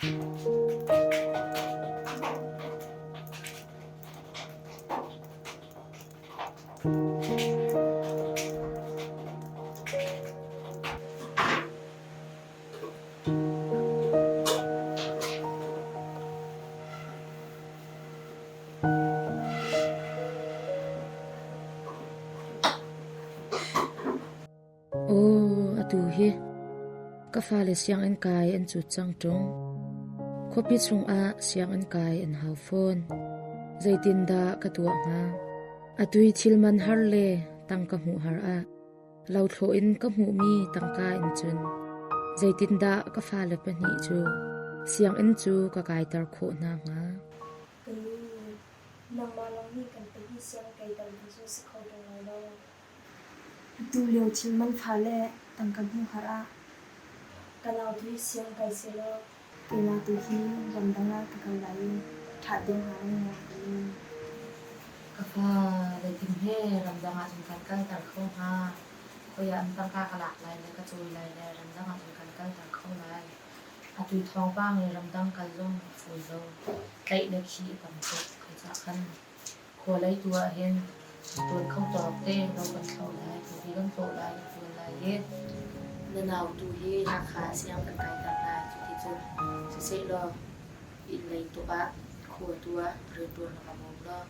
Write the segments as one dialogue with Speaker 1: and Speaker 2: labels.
Speaker 1: Aw, atu hi ka fale sianginn kai an cut cang ṭung. Khuapi chungah sianginn kai an hau fawn. Zeitindah ka tuah hnga? Atu i thil man har le tangka hmuh har ah lothlawh in ka hmuhmi tangka in cun zeitindah ka fale pahnih cu sianginn cu ka kaiter khawh hna hnga?
Speaker 2: Ka nu, nangmah lawng nih kan pahnih siang kaiter ding cu si kho ṭung lai lo. Atu lio thil man fa le tangka hmuh har ah ka nau tu hi siang kai sehlaw keimah tu hi ramdang ah ka kal lai i ṭha deuh hnga maw ka nu.
Speaker 1: Ka fa, zeitin he ramdang ah cun kan kalter kho hnga? Khoi ah an tangka ka lak lai le ka cawi lai le ramdang ah cun kan kalter kho lai. Atu thawngpang i ramdang kal zong a fawi lo. Tlaih le khih a tam tuk. Khoi cah khan Khua lei tu ahhin tuan kho tawk te lo kan thlo lai, tupi kan tlawh lai, kan tuan lai i na nau tu hi Hakha siang kan kaiter lai. Cuticun sisehlaw inn lei tuk ah khua tu ah rianṭuan rak ka bawm law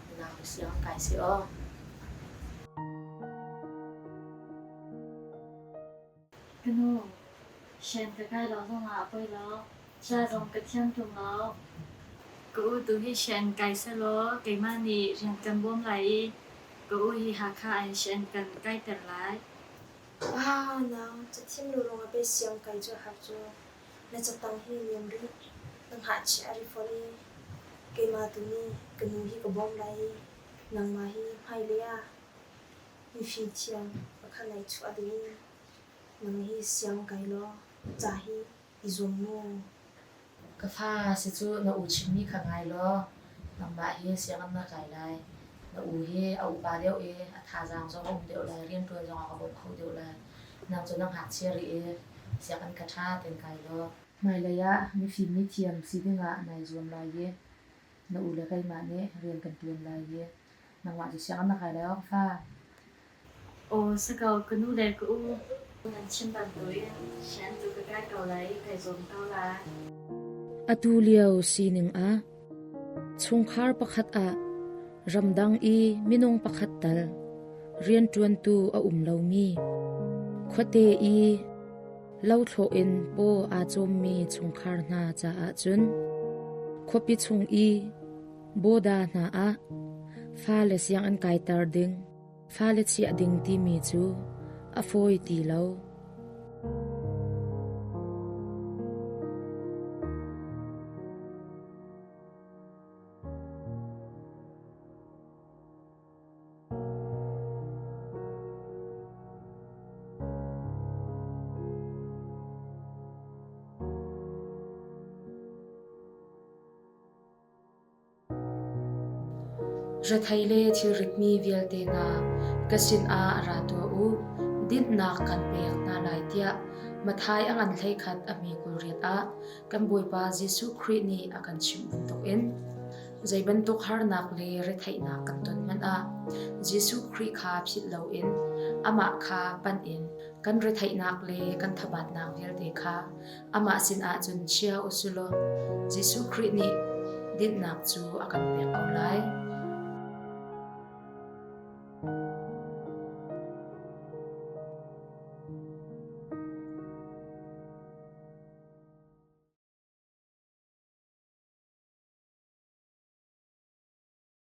Speaker 1: na nau hi siang kai seh aw.
Speaker 3: Ka nu, sian ka kai lo zongah a poi lo. Ca zong ka thiam ṭung lo. Ka u tu hi sian kai sehlaw keimah nih rian kan bawm lai i ka u hi Hakha in sian kan kaiter lai.
Speaker 2: Ah, nau, cathiam lo ruangah pei siang kai cu a har cu. Na catang hi niam rih. Na ngakchia a ri fawn i keimah tu nih ka nu hi ka bawm lai i nangmah hi hmailei ah mifim thiam pakhat nai chuah ding in nang hi siang kai law ca hi i zuam mu.
Speaker 1: Ka fa si cu na u chimmi kha ngai law nangmah hi sianginn na kai lai. Na u hi a upa deuh i a thazaang zong a um deuh lai, rianṭuan zong a ka bawmh kho deuh lai. Nang cu na ngakchia rih i sianginn kha ṭha tein kai law hmailei ah mifim mithiam si dingah nai zuam lai i na u le keimah nih rian kan ṭuan lai i nangmah cu sianginn na kai lai aw ka fa.
Speaker 3: Aw si ko, ka nu le ka u nan chim bantukin sian cu ka kai ko lai i kai zuam ko lai.
Speaker 1: Atu lio sining ah chungkhar pakhat ah ramdang i minung pakhat tal rianṭuantu a um lomi, khuate i lothlawh in paw aa cawmmi chungkhar hna caah cun khuapi chung i bawda hna ah fale sianginn kaiter ding, fale chiah ding timi cu a fawi ti lo. Rethei le thilritmi vialte hna, ka sinah ra tuah u, dinhnak kan pek hna lai tiah Matthai a ngan 11 a hme 28 ah kan Bawipa Jesuh Khrih nih a kan chimh bantukin zei bantuk harnak le retheihnak kan ton hmanh ah Jesuh Khrih kha philh loin amah kha panh in kan retheihnak le kan thabatnak vialte kha Amah sinah cun chia u si law Jesuh Khrih nih dinhnak cu a kan pek ko lai.